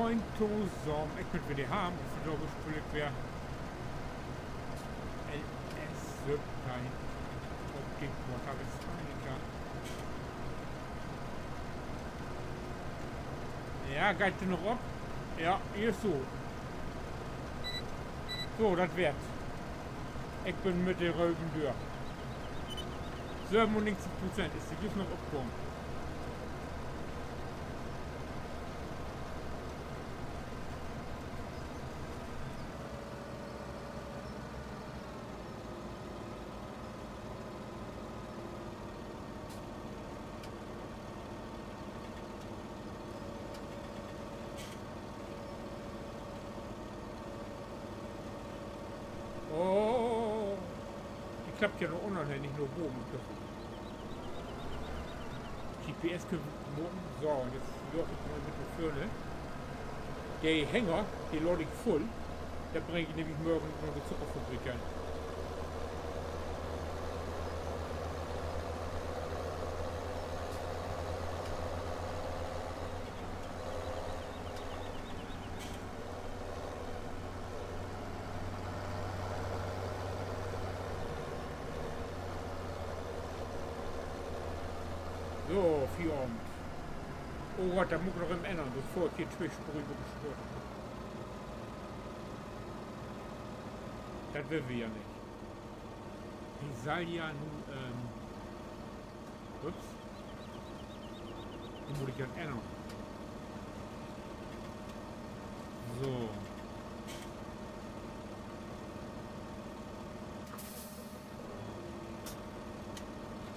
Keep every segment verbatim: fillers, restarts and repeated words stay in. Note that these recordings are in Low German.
Moin tosamen, ik bün weer de Harm un vandaag speel ik weer L S söventeihn op de Porta Westfalica. Ja, geiht de noch op? Ja, hier is so. So, dat weer 't. Ik bün mit de röden dör. Sövenunnegentig Prozent is de jüst noch opkamen. Oh, de klappt ja na ünnen her, nich na boven. G P S köönt wi maken. So, un nu loop ik mal mit na vörn. De Hänger, de laad ik vull. Dat bring ik nämlich morgen na de Zuckerfabrik hen. So, Fieravend. Oh Gott, dat mutt ik noch even ännern, bevör ik hier tweespurig op de Straat. Dat will wi ja nich. De sall ja nu, ähm, ups. De mutt ik ja ännern. So.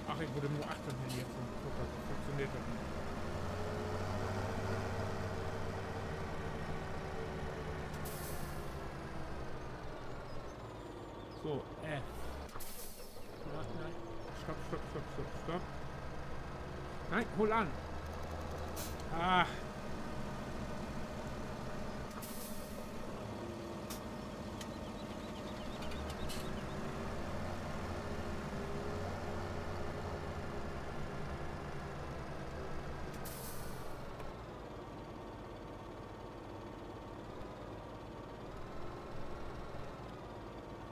Ach, ik mutt em nu achtern hen, jetzt funktioneert dat nich. So, äh. Nein, nein. Stopp, stopp, stopp, stopp, stopp. Nein, hool an. Ah.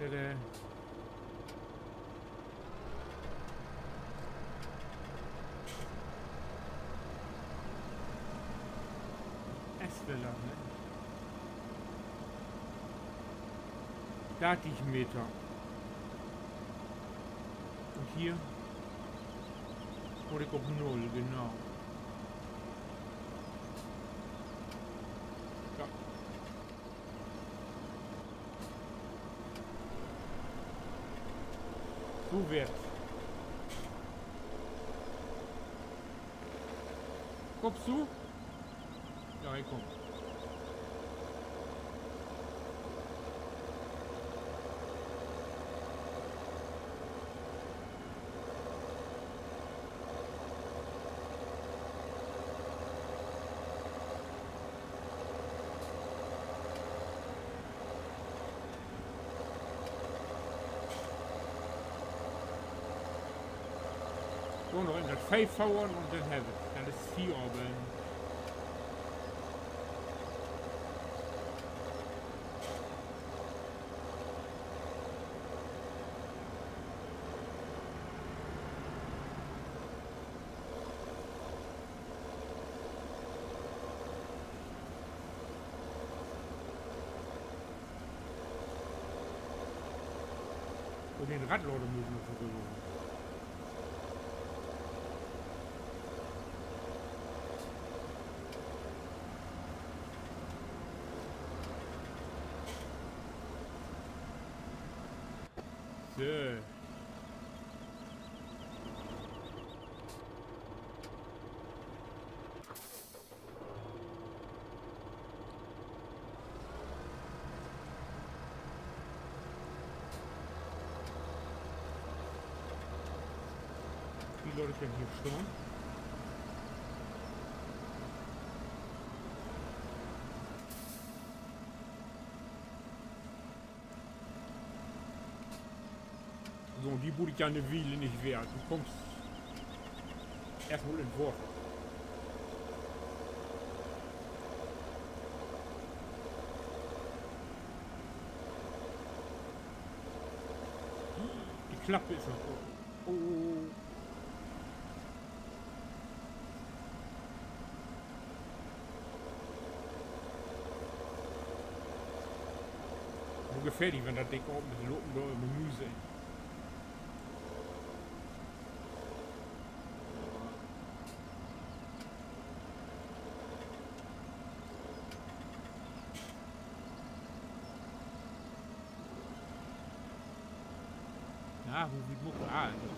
Bitte. Essteller, ne? Dartig Meter. Un hier mutt ik op null, genau. Ja. So weer 't. Kummst du? Ja, ik kumm. So, noch in dat Vee fohren un denn hebb ik, denn is Fieravend. Un den Radlader mutt ik noch röver. So. Wie laat ik denn hier stahn? So, un di mutt ik ja 'ne Wiel nich weer. Du kummst eerstmal in't Water. Klappe is noch op. Oh. Wo gefährlich, wenn dat Ding op is, lopen dor ümmer Müüs in. Na, wo wiet mutt, ah, also.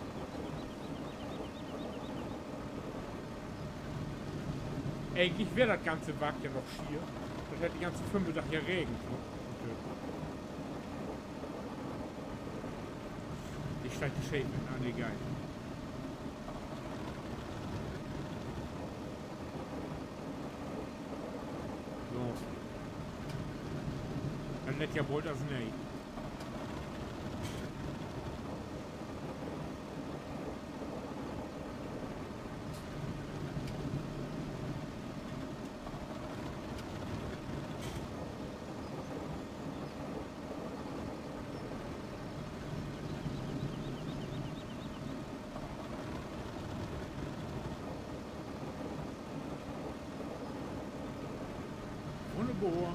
Egentlich weer dat ganze Wark ja noch schier. Dat hett de ganze Vörmiddag ja regent, ne? Un, äh, de steiht de Scheep mit an de Geil. So. Dat lett ja bold as nee. Wunnerbor.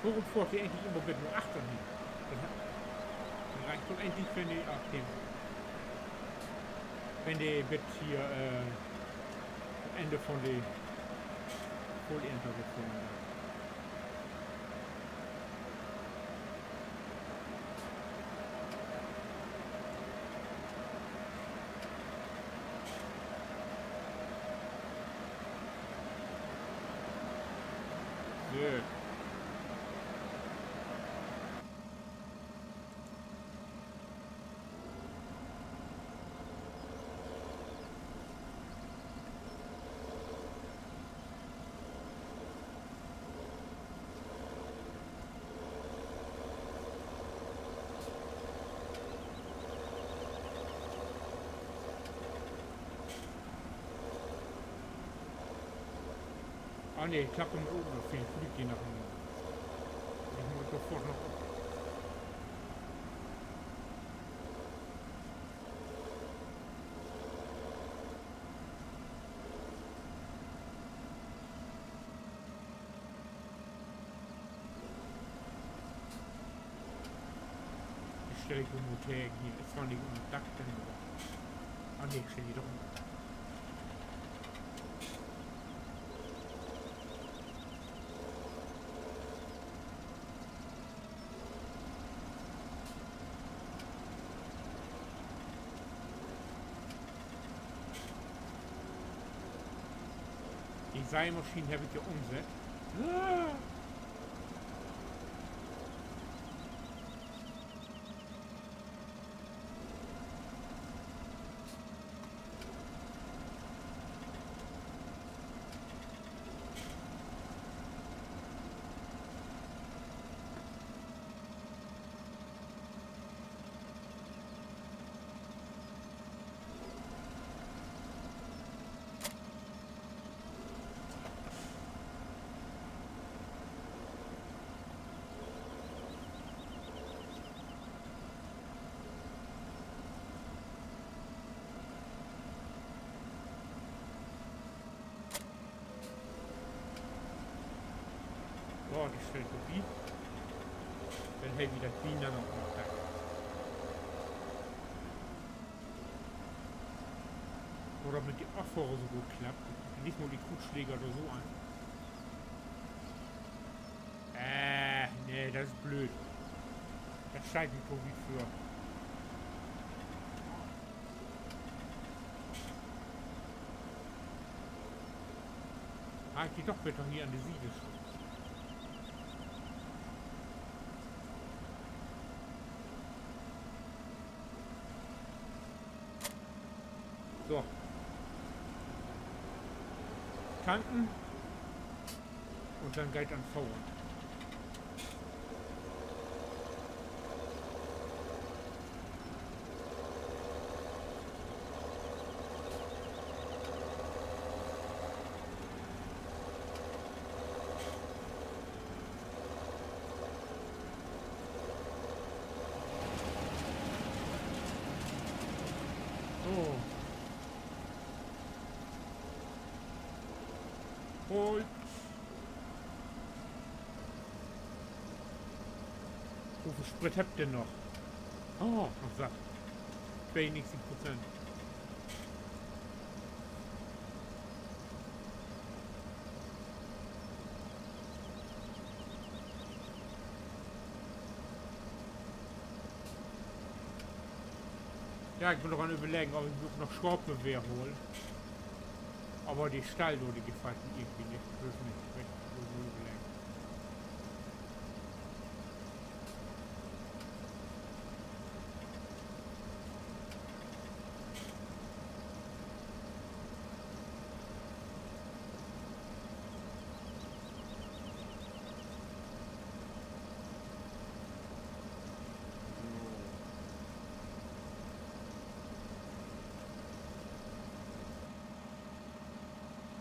Worüm fohrt de egentlich ümmer bit na achtern hen? Dat hett, dat reckt doch egentlich, wenn de, ach, den, wenn de bit hier, äh, dat Enn von de Kohlernte fohren deit. So. Ah, nee, ik hebb em ok noch veel Flüg, je nach, ik mutt sofort noch op. De stell ik nu mal tegen hier. Is zwar nich ünner Dack, denn aver. Ah, nee, ik stell de doch ünner Dack. De Seimaschien heff ik ja ümsett. Ah! So, de stellt wi bi. Denn hebbt wi dat Bienen noch mal weg. Wo dat mit de Affohr so goot klappt. Nich mal de Kruutschläger oder so an. Äh, nee, dat is blööd. Dat steiht mi to wiet vör. Harr ik de doch beter hier an de Siet stellen. So. Tanken. Un denn geiht dat an Fohren. So. Holt. Woveel Sprit hebbt wi noch? Oh, noch satt. Tweeunnegentig Prozent. Ja, ik bün noch an överleggen, of ik mi ok noch Schaap weer hool. Aver de Stall dor, de gefallt mi irgendwie nich. Weet nich, weet, mutt ik mal överleggen.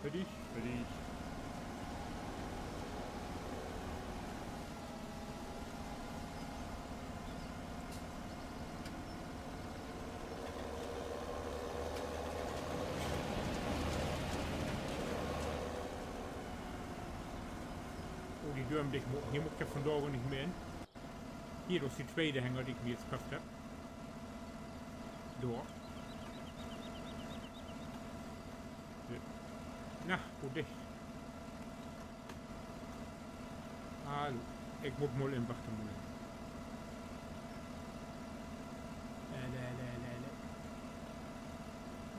För dich, för dich. Oh, de Dören dicht maken. Hier mutt ik ja vundaag nich mehr in. Hier, dat is de tweede Hänger, de ik mi nu köfft hebb. Dor. Na, wo dicht. Hallo. Ik mutt mal in, wacht mal in. Äh, le, le, le, le.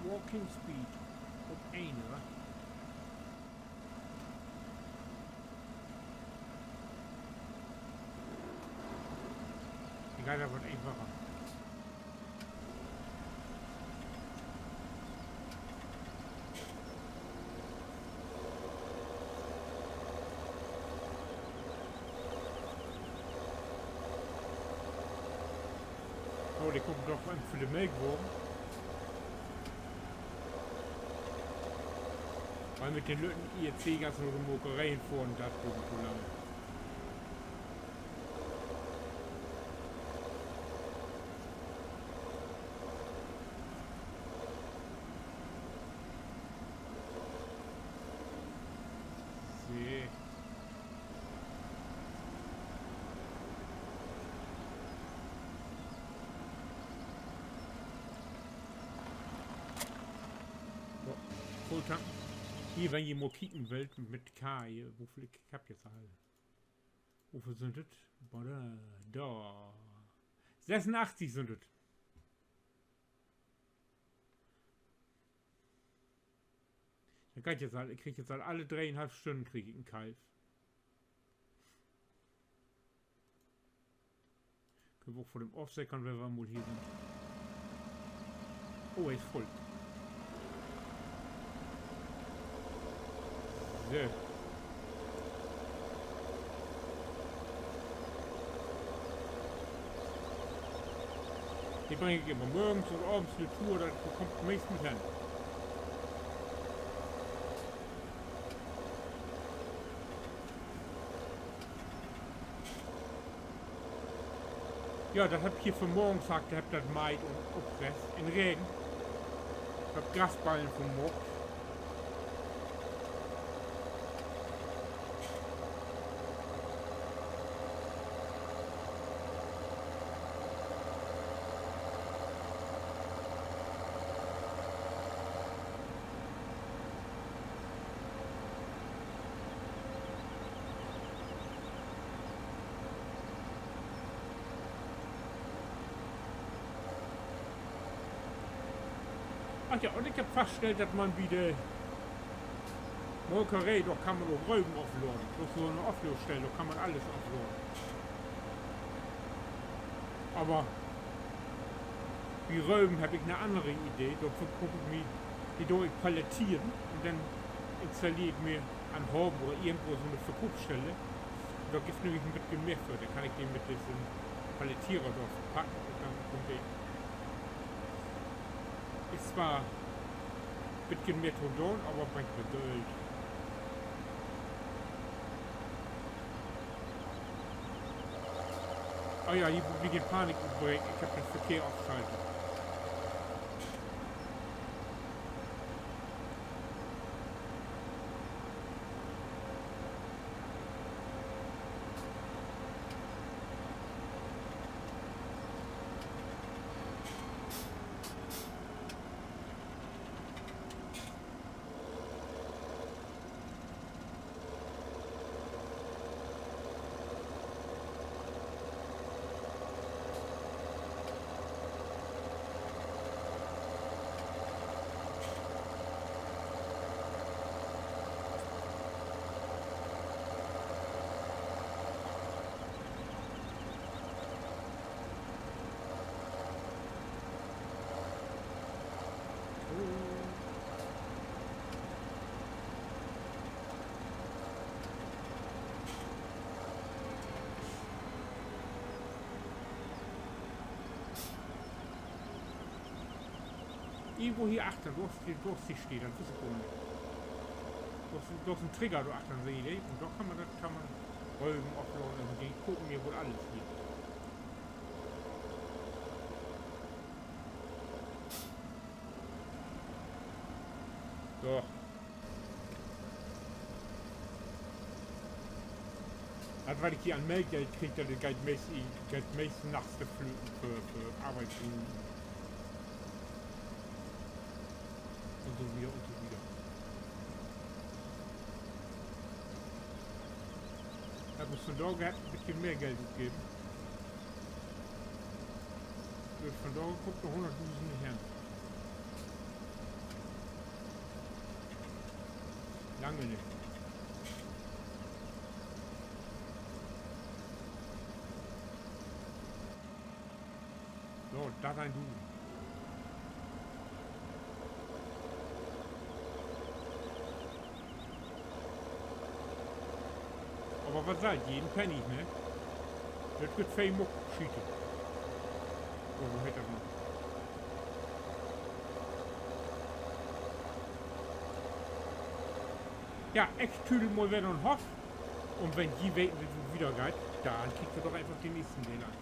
Walking Speed op een, wa? Ik gah dor wat eenfacher. Oh, de kummt doch an för de Melkwagen. Wiel mit den lütten I R C kannst du nur de Molkereen fohren, dat duert to lang. So. So, vull tanken. Hier, wenn ji mal kieken wüllt mit K I, woveel ik, ik hebb nu al. Woveel sünd dat? Dor. Sössunachtzig sünd dat. Denn geiht dat ja, ik krieg nu al alle dreeunhalf Stünnen krieg ik en Kalf. Köönt wi ok vör den afseckern, wenn wi mal hier sünd. Oh, he is vull. So. De bring ik immer morgens un avends in de Tour, dat kummt meist mit hen. Ja, dat hebb ik hier vanmorgen maakt, hebb dat meiht un opfress in Regen. Hebb Grasballen vun maakt. Ach ja, un ik hebb faststellt, dat man bi de Molkeree, dor kann man ok Röven afladen. Dat is so 'ne Aflaadstell, dor kann man allens afladen. Aver Bi Röven heff ik 'ne annere Idee. Dorför koop ik mi, de do ik palettieren un denn installeer ik mi an Haven oder irgendwo so 'ne Verkoopsstelle. Dor gifft nämlich en beten mehr för. Denn kann ik de mit dissen Palettierer dor verpacken un denn kummt de, is zwar beten mehr to doon, aver bringt mi Geld. Oh ja, hier mutt ik in Panik utbreken. Ik heff den Verkehr afschalt. Irgendwo hier achter, dor is de, dor is de Stee, dat wüss ik gor nich. Dor is, dor is en Trigger dor achter, seh ik, un dor kann man dat, kann man Röven afladen, also de kopen hier woll allens hier. So. Dat, wat ik hier an Melkgeld krieg, dat geiht meest, geiht meest nachts flöten för, för Arbeitsruh. Un so wieder un so wieder. Dat mutt vandaag en beten mehr Geld utgeven. Dörvun dor kummt noch hunnertdusend nich hen. Lange nich. So, dat sien du. Aver wat sall ik, jeden Pennig, ne? Dat gifft veel Muckschiete. Oder wo heet dat noch? Ja, ik tüdel mal wedder na'n Hoff. Un wenn ji weten wüllt, wo dat wieder geiht, denn kiekt jo doch eenfach den nächsten Deel an.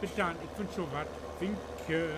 Bit denn, ik wünsch jo wat. Winke.